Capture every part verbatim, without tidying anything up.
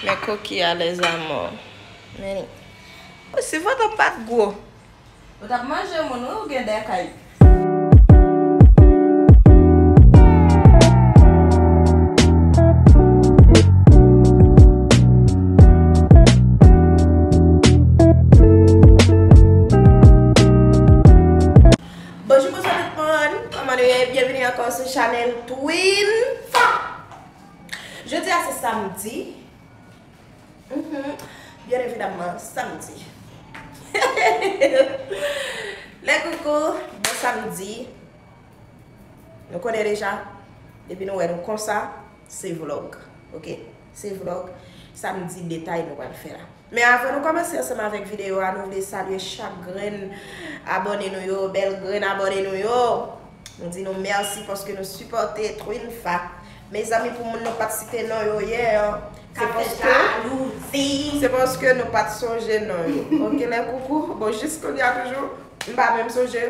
Men koki a, les amours. Men li. Ou si vant ou pa t gwo. Ou t ap manje moun, wi, ou gen dèkay. Bonjou, bonswa tout moun. Kòman nou ye? Byenvini ankò sou chanèl Twin Fa. Jodi a se samdi. Mhm. Byen evidamman, samdi. Les coucous, bon samdi. Nou konnen deja, depi nou wè nou konsa, se vlog. Ok? Se vlog. Samdi detay nou pral fè la. Men avan nou kòmanse ansanm avèk videyo a, nou vle salye chak grenn abòne nou yo, bèl grenn abòne nou yo. Nou di nou mèsi paske nou sipòte Twin Fa. Mezanmi, pou moun nou pa t site non yo yè, se paske, se paske nou pa t sonje non yo. Ok, les coucous. Bon, jis kounye a toujou, m pa menm sonje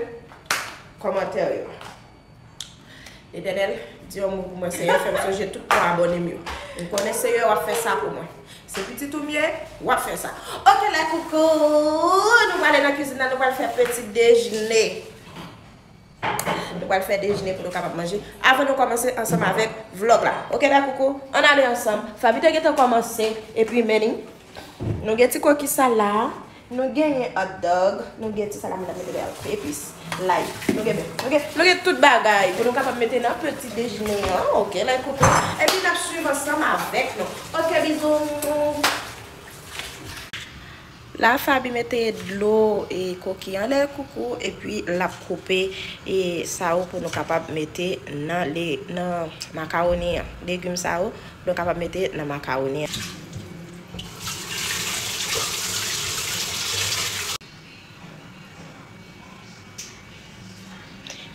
kòmantè yo. Letènèl, di yon mo pou mwen, Senyè, fè m sonje tout non abòne m yo. M konnen, Senyè, w ap fè sa pou mwen. Se pitit ou m ye, w ap fè sa. Ok, les coucous, nou prale nan kizin nan, nou pral fè peti dejine. Nou pral fè dejine pou nou kapab manje. Avan nou kòmanse ansanm avèk vlog la. Ok, les coucous, ann ale ansanm. Faby te gentan kòmanse, epi men li. Nou gen ti koki sa la. Nou genyen hot dog, nou gen ti salami n ap mete la, epis, lay. Nou gen, nou gen, nou gen tout bagay pou nou kapab mete nan peti dejine an, ok, les coucous. Epi n ap swiv ansanm avèk nou. Ok, bizou. La, Faby mete dlo e koki an, les coucous, epi l ap koupe e sa yo pou nou kapab mete nan le, nan makawoni an. Legim sa yo, nou kapab mete nan makawoni an.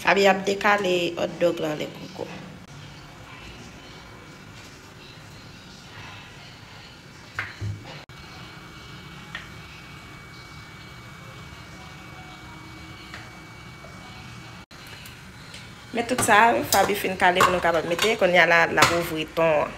Faby ap dekale hot dog la, les coucous. Men tout sa, Faby fin kale pou nou kapab mete. Kounye a la, l ap ouvri ton an.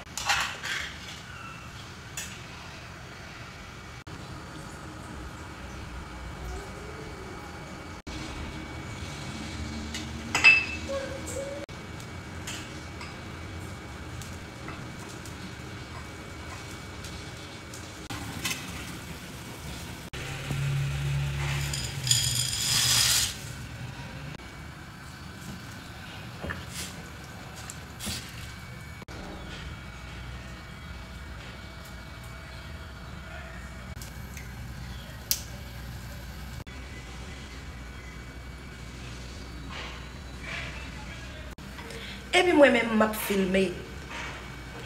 Epi mwen menm, m ap filme.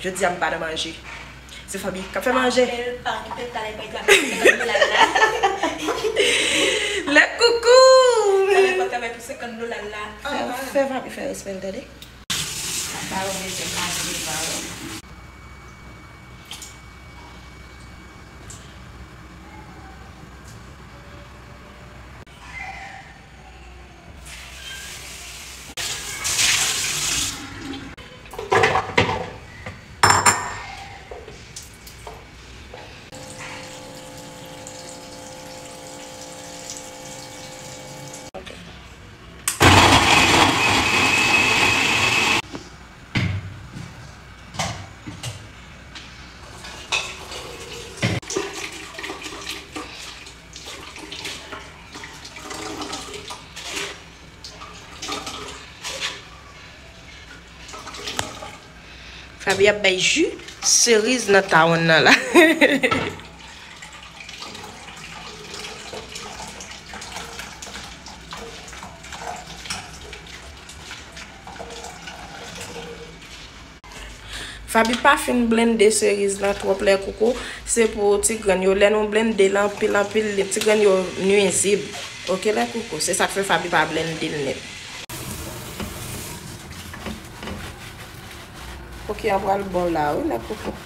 Jodi a, m pa nan manje. Se Faby k ap fè manje. Apèl pa okipe l, talè pa egzame senkant dola la. Les coucous! Talè pa travay pou senkant dola la. Fè, fè Faby fè respè l, tande. Sa pa yo bezwen manje devan yo. Faby ap bay ji seriz nan tawonn nan la. Faby pa fin blende seriz lan twòp, les coucous, se pou ti grenn yo. Lè nou blende l anpil, anpil, ti grenn yo nwizib. Ok, les coucous, se sa k fè Faby pa blende l nèt. Koki an pral bon la, wi, les coucous.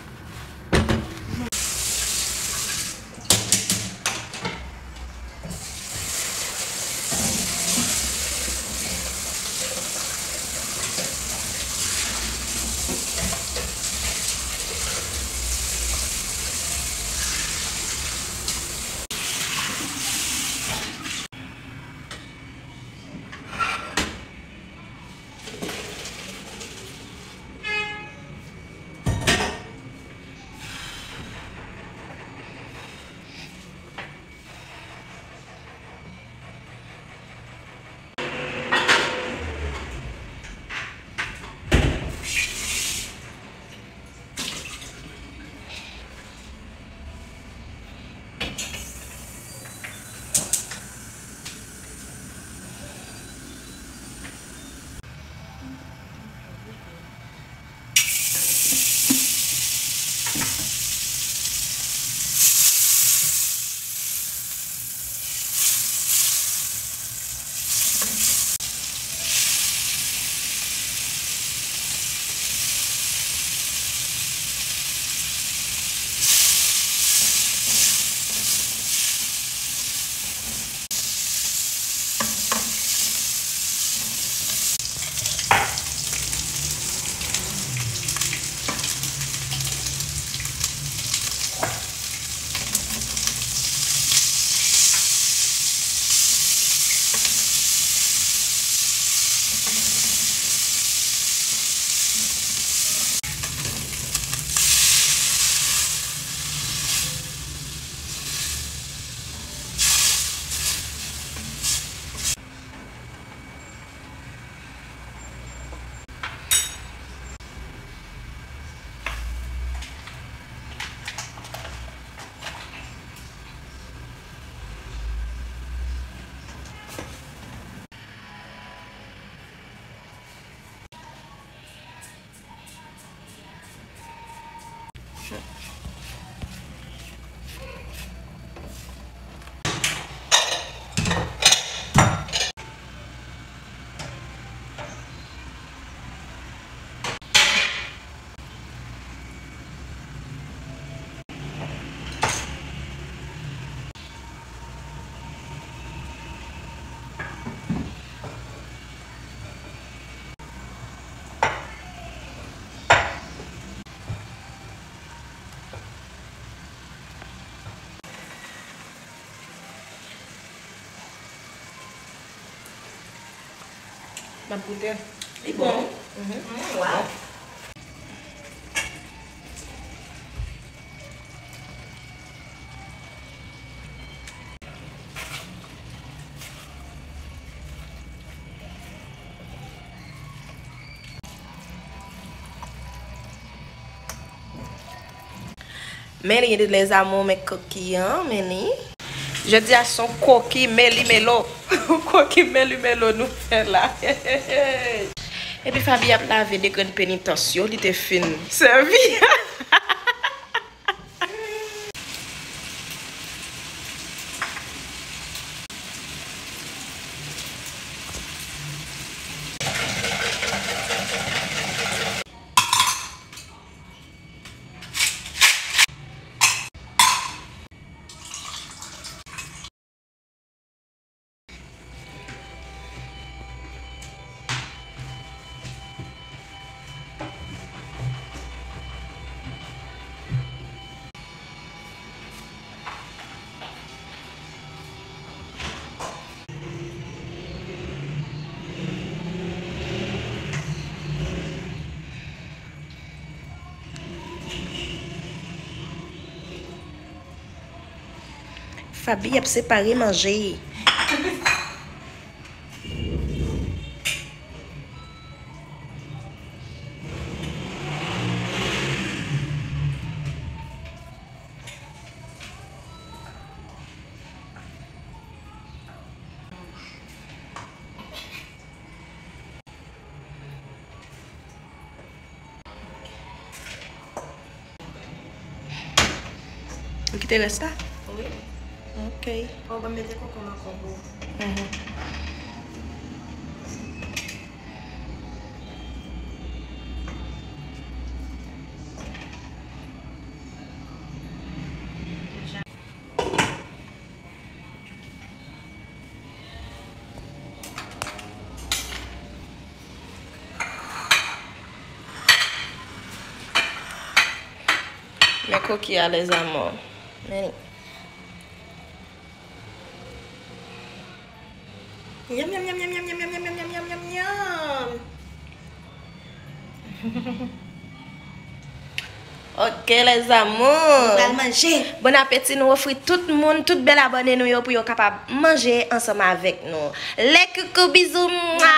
M ap goute. Li bon. Mhm. Mm, waw. Men li, les amours, men koki an, men li. Jodi a se yon koki meli melo. Koki meli melo nou fè la. Epi Faby ap lave de grenn penitans yo, li te fin sèvi. Faby ap separe manje. Ou kite rès la? Wi. Ok. Ou ban m mete konkonm ankò pou ou. Mhm. Men koki a, les amours. Men li. Yam, yam, yam. Ok, les amours. Nou pral manje. Bon apeti, nou ofri tout moun, tout bèl abòne nou yo pou yo kapab manje ansanm avèk nou. Les coucou, bisous, mwa.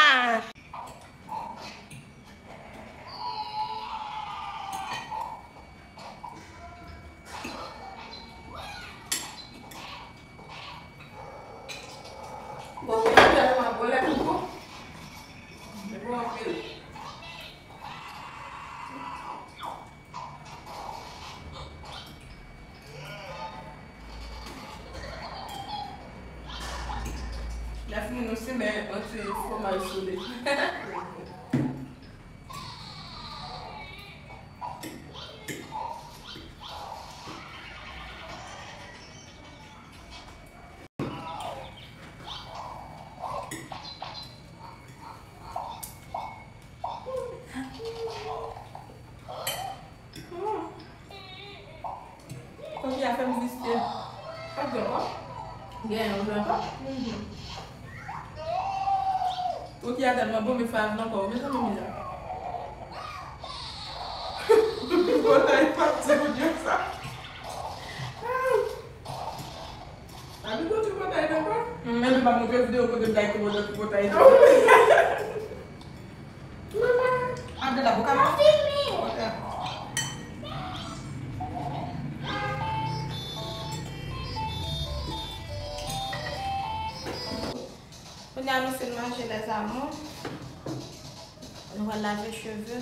Bon, mwen tèlman bwè lè m bon. Mwen bon anpil. Lè fini nou simen yon ti fwomaj sou li. Koki a fè m visye. Pa t gen ankò? Gen, ou vle ankò? Koki a tèlman bon, men fè avil ankò. Mezanmi, mizè. Tripotay, pa t di moun yo sa. Abi, gon tripotay nan kò? Men nou pa montre videyo kote m bay tripotay, tripotay, non. Abdallah, pou ka pa fini. Kounye a nou fin manje, les amours. Nou pral lave cheve.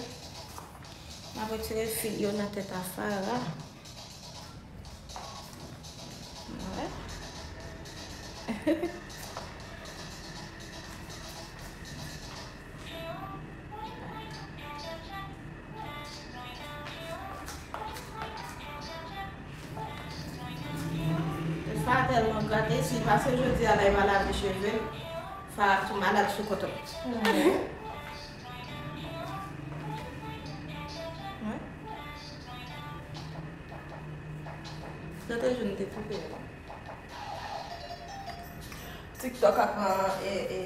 M ap retire fil yo nan tèt a Farah. Wè. Farah tèlman grate, si l pase jodi a la, li pa lave cheve l, Farah ap tou malad sou koton. Mhm. Wè. Lòt jou, m te koupe l. TikTok ap pran, e, e,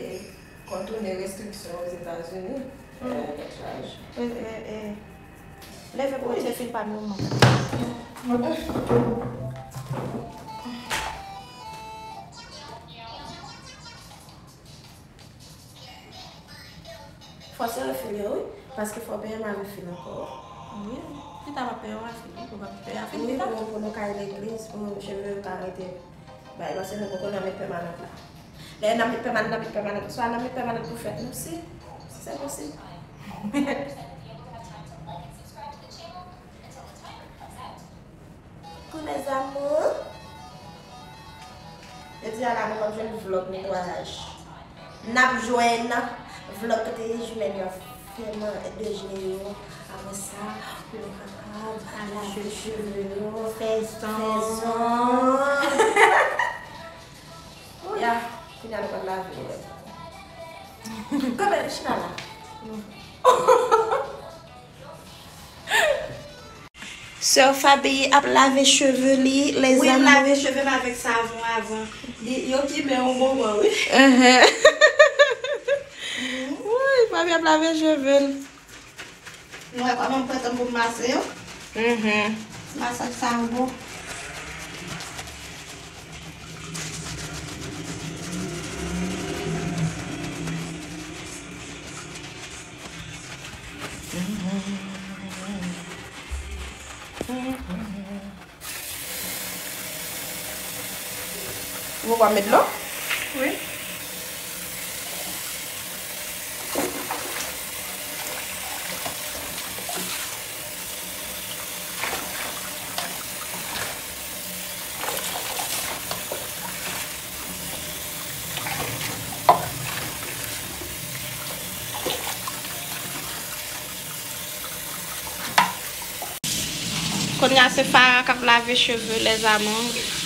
Kontounen restriksyon Ozetazini. Eh, tèt chaje. Eh, eh, eh. Leve pou retire fil pa m yo, man. Fò sere fil yo, wi. Paske fò peye m avèk fil ankò. Wi. Pita m ap peye w a fil, wi. Ou p ap peye a fil pita? Wi, pou, pou nou ka al legliz, pou cheve yo ka rete. Bay, paske nou poko nan met pèmanant la. Lè n ap met pèmanant, n ap met pèmanant. Swa n ap met pèmanant pou fèt nou, si, si se posib. Coucou mes amours. Jodi a la, nou p ap jwenn vlòg netwayaj. N ap jwenn vlòg kote jimèl yo ap fè man-, dejene yo. Apre sa, pou yo kapab lave cheve yo, fè zong. Ya, kounye a nou pral lave yo. Kanpe, chita la. Sè Faby ap lave cheve li, les amours. Wi, m lave cheve m avèk savon avan. Li, yo kimen yon moman, wi. Wi, Faby ap lave cheve l. Nou wè kòman m pran tan pou m mase yo? Ti masaj sa yo bon. Ou poko met dlo? Wi. Kounye a se Farah k ap lave cheve les amours.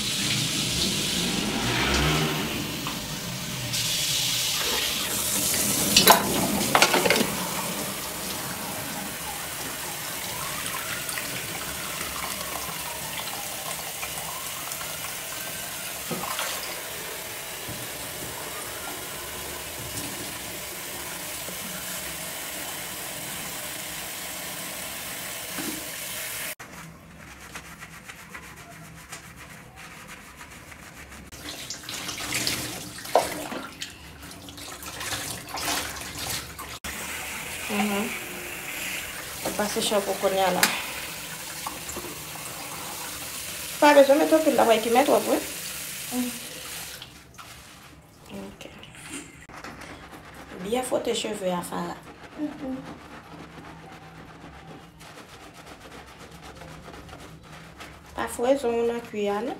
Mhm. Ou pase chapo kounye a la. Pa bezwen mete anpil la, wè ki mèt wòp, wi. Ok. Byen fwote cheve a, Farah. Pa foure zong ou nan kwi a, non.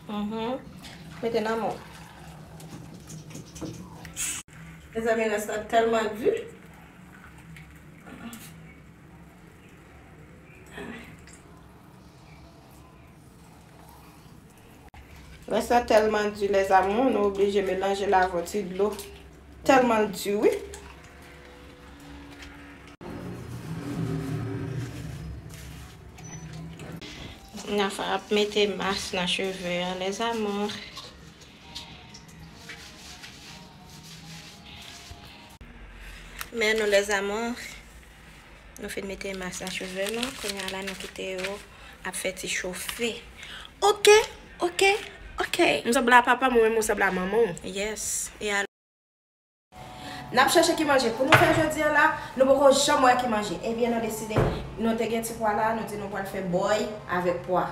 Mhm. Mete nan men w. Mezanmi, rès la tèlman di. Rès la tèlman di, les amours, nou oblije melanje l avè yon ti dlo. Tèlman l di, wi. Nafa ap mete mas nan cheve a, les amours. Men nou, les amours, nou fin mete mas nan cheve nou. Kounye a la, nou kite yo ap fè ti chofe. Ok, ok, ok. M sanble a papa m, ou menm ou sanble a manman w. Yes. E a N ap chèche ki manje pou nou fè jodi a la, nou poko janm wè ki manje. Ebyen, nou deside, nou te gen ti pwa la, nou di nou pral fè bòy avèk pwa.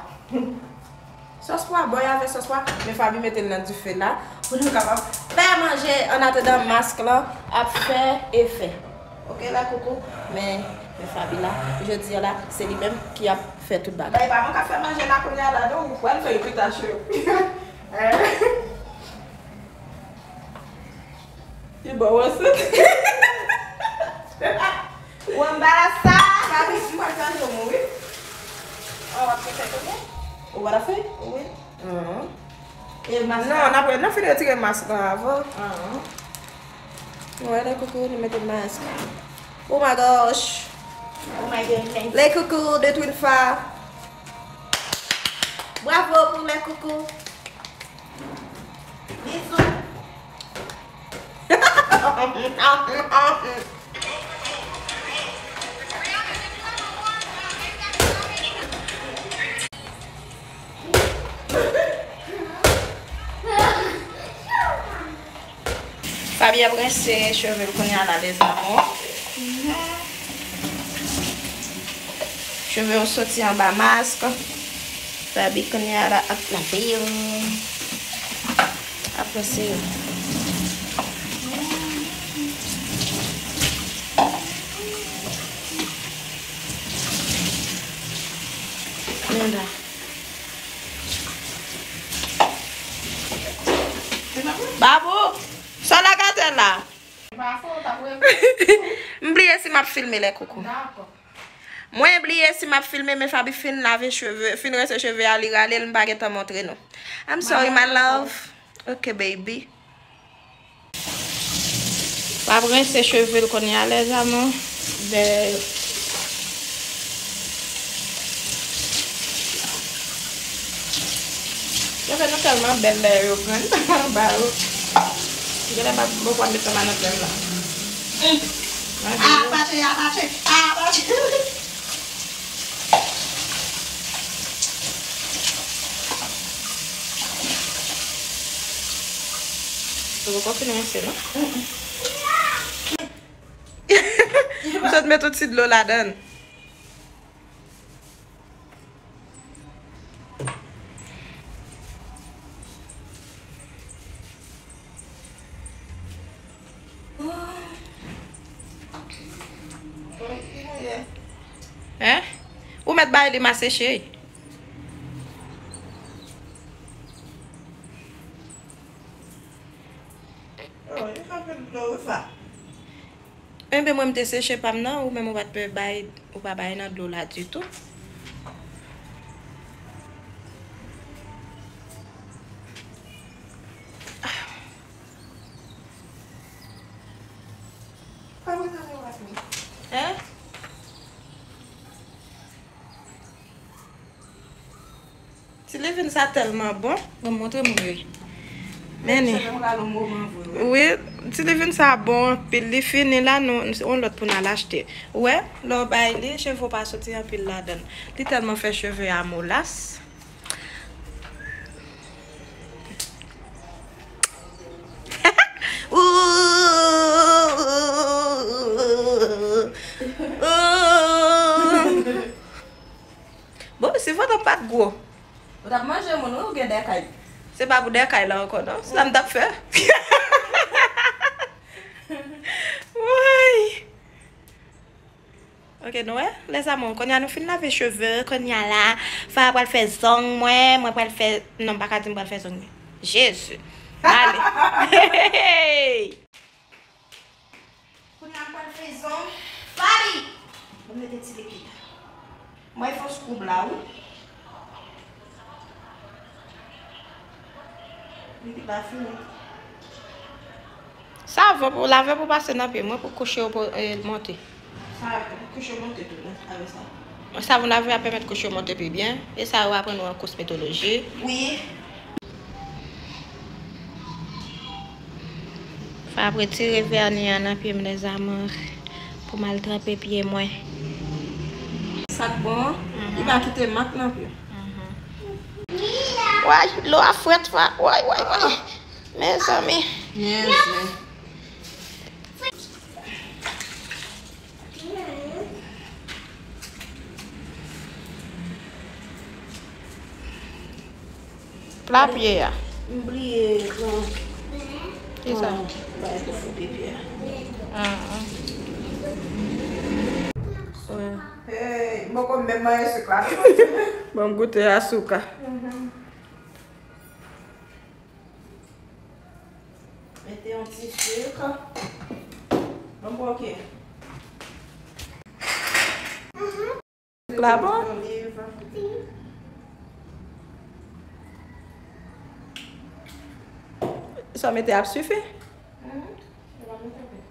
Sòs pwa, bòy avèk sòs pwa, men Faby mete l nan dife la, pou nou kapab fè manje, annatandan mask lan ap fè efè. Ok, la koukou, men, men Faby la, jodi a la, se li menm ki ap fè tout bagay. Bay pa mwen k ap fè manje la kounye a la, non, ou pral fè yo pita cho. Hein? Li ba w ansent. Ou anbarasa. Faby, m pral chanje w, wi. An, w ap fè kounye? Ou pa ta fè? Wi. Ahn. E mas la? Non, n ap, n ap fin retire mas lan avan. Ahn. Wè, lè koukou, li mete mask. Oh my gosh. Oh my goodness. Lè koukou de Twinfa. Bravo pou lè koukou. Bizou. Faby ap rense cheve l kounye a la, les amours. Cheve yo soti anba mask. Faby kounye a la ap lave yo. Ap rense yo. Men la. Babou, sa w lage atè la? M bliye si m ap filme lè koukou. Mwen bliye si m ap filme, men Faby fin lave cheve, fin rense cheve a, li rale l, m pa gentan montre nou. I'm sorry, my love. Ok, baby. L ap rense cheve l kounye a, les amours. Bèl. Cheve nou tèlman bèl lè yo grenn anba yo. Genlè m ap, m poko ap met anba nan tèm la. Apache, apache, apache. Ou poko fin rense, non? M sot met yon ti dlo ladan l. Hein? Ou mèt bay li mase cheri. Oh, li fè anpil dlo wi fa. Enben, mwen, m te seche pa m nan, ou menm ou pa t pe bay, ou pa bay nan dlo la ditou. Hein? Ti livin sa tèlman bon. Bon, montre moun yo. Men li. Wi, ti livin sa bon anpil. Li fini la, nou, se yon lòt pou n al achte. Ou wè, lè w bay li, cheve w pa soti anpil ladan l. Li tèlman fè cheve a molas. Bon, si vant an pa t gwo. Ou t ap manje moun, wi, ou gen dèkay. Se pa pou dèkay la ankò, non. Se sa m t ap fè. Woy! Ok, nou wè? Les amours, kounye a nou fin lave cheve, kounye a la, Fa pral fè zong mwen, mwen pral fè, non, m pa ka di m pral fè zong mwen. Jezi. Ale. Hey! Kounye a m pral fè zong. Faby! Mwen mete ti likid. Mwen fè koub la, wi. Likid la fini. Savon pou lave pou pase nan pye mwen pou kouche yo pou, eh, monte. Sa, pou kouche monte tou, wi, avè sa. Savon lave a pèmèt kouche yo monte pi byen. E sa yo aprann nou an kosmetoloji. Wi. Fa ap retire vèni an nan pye m, les amours, pou m al tranpe pye mwen. Sa k bon an, li pa kite mak nan pye. Way, dlo a frèt, fa. Way, way, way. Mezanmi. Mezanmi. Pla pye a. M bliye pran. Kisa? Pran bagay pou fouke pye a. Ah, ah. Hey, m poko menm manje sik la. Bon, m goute a souka. Mhm. Mete yon ti sik. Bon, bon, ok. Sik la bon? Oliv. Sa w mete ap sifi? Mhm. Ou pa mete anpil.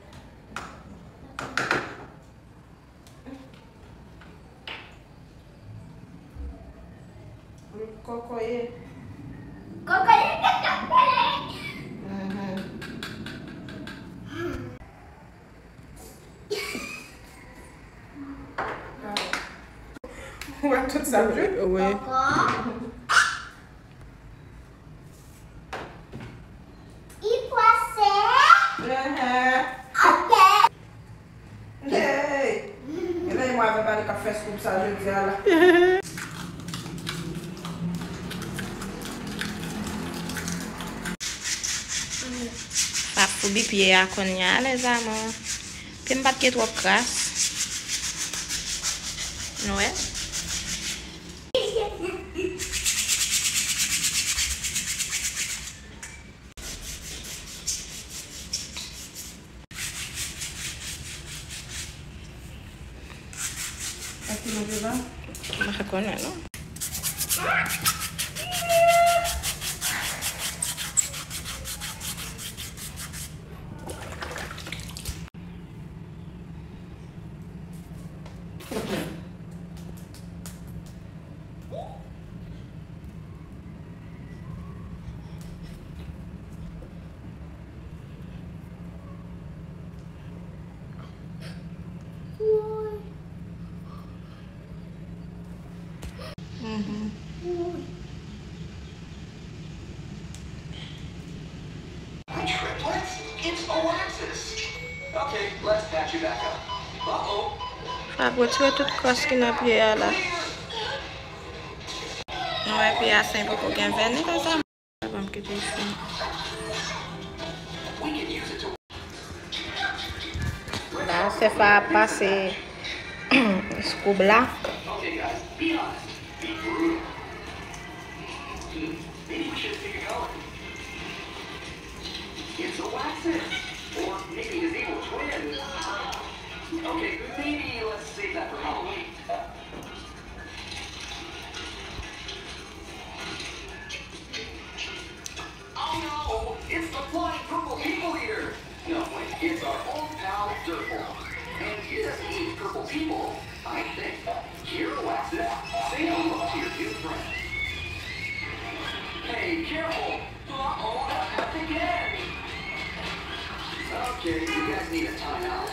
Wi. Hey! E lè mwen avè pale k ap fè scoop sa jodi a la. M ap foubi pye a kounye a, les amours. Pye m pa t gen twòp kras. Nou wè? Èske nou te la? M pa konnen, non. Mhm. Triplets? It's Oaxis. Okay, let's patch you back up. Uh-oh. Fò ap retire tout kras ki nan pye a la. Nou wè pye a sen poko gen vèni, lèzanmi. Ban m kite isit. La, Sefa ap pase scoop la. Oh no, it's the flying purple people eater! No, wait, it's our old pal Dirtball. And he doesn't eat purple people, I think. Here, Waxit, say hello to your new friend. Hey, careful! Uh-oh, not again! Okay, you guys need a timeout.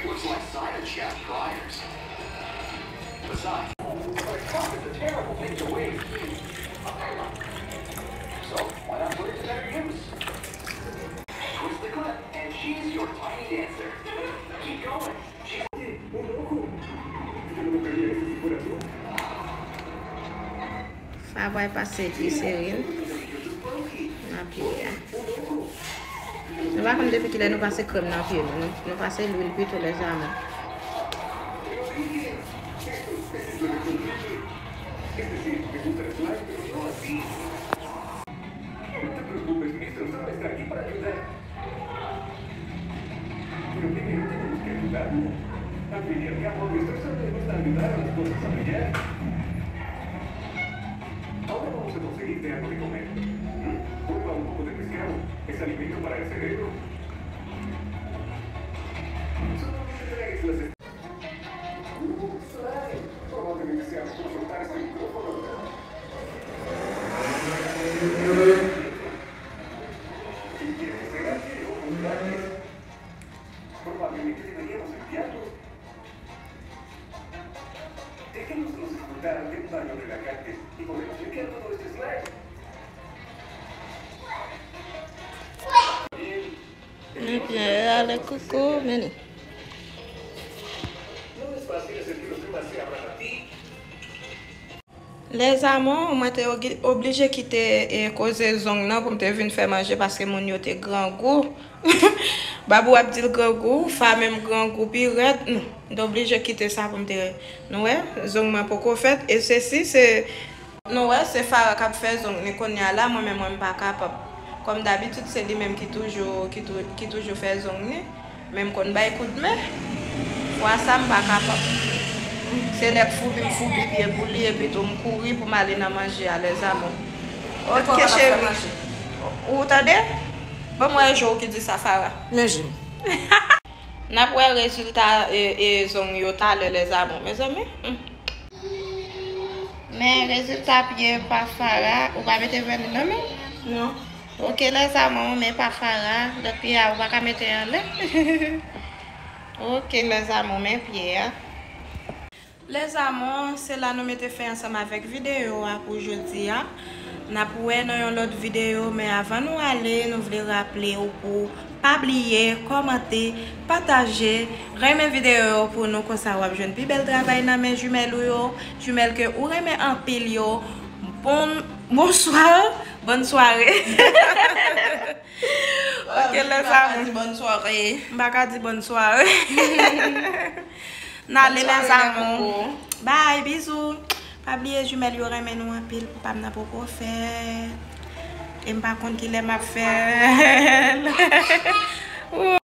Looks like Simon's got priors. Besides, a cup is a terrible thing to waste. So, why not put it to better use? Twist the clip, and she's your tiny dancer. Keep going. She's... Sa pral pase gliserin nan pye a. Nou pa konn depi kilè nou pase krèm nan pye nou. Nou, nou pase lwil pito, lèzanmi. Pero primero tenemos que ayudarnos. Al fin y al cabo, nuestros amigos ayudaron a las cosas a brillar. Ahora vamos a conseguirte algo de comer. ¿Mm? Prueba un poco de pescado. Es alimento para el cerebro. Solamente traes las... Uh, slime. Probablemente sea mejor soltar este micrófono. Probablemente deberíamos limpiarlo. Dejémoslos disfrutar de un baño relajante y podemos limpiar todo este slime. Ebyen, ale koukou, men. No es fácil hacer que los demás se abran a ti. Les amours, mwen te ogi-, oblije kite, e, koze zong nan pou m te vin fè manje paske moun yo te grangou. Babou ap di l grangou, Fa menm grangou pi rèd. Hmm, m te oblije kite sa pou m te, nou wè, zong mwen poko fèt. E sesi, se, nou wè, se Fara k ap fè zong li kounye a la, mwen menm, mwen m pa kapab. Kòm dabitid, se li menm ki toujou, ki tou-, ki toujou fè zong li. Men m konn bay koudmen. Fwa sa m pa kapab. Se lè k foubi m foubi pye pou li epi tou m kouri pou m ale nan manje a, les amours. Ok, cheri. Ou tande? Ban m wè je w ki di sa, Fara. Men je m. N ap wè rezilta, e, e, zong yo talè, les amours, mezanmi. Hmm. Men rezilta pye pa Fara, ou pa mete vèni nan men w? Non. Ok, les amours, men pa Fara, lòt pye a, ou pa ka mete anlè. Ok, les amours, men pye a. Les amours, se la nou mete fen ansanm avèk videyo a pou jodi a. N ap wè nan yon lòt videyo, men avan nou ale, nou vle raple w pou pa bliye kòmante, pataje, renmen videyo yo pou nou, konsa w ap jwenn pi bèl travay nan men jimèl ou yo, jimèl ke ou renmen anpil yo. Bon, bonswa, bòn sware. Ok, les amours. Bòn sware. M pa ka di bòn sware. N ale, les amours. Bye, bizou. Pa bliye jimèl yo renmen nou anpil, pou pa m nan poko fèt. E m pa konn kilè m ap fè l.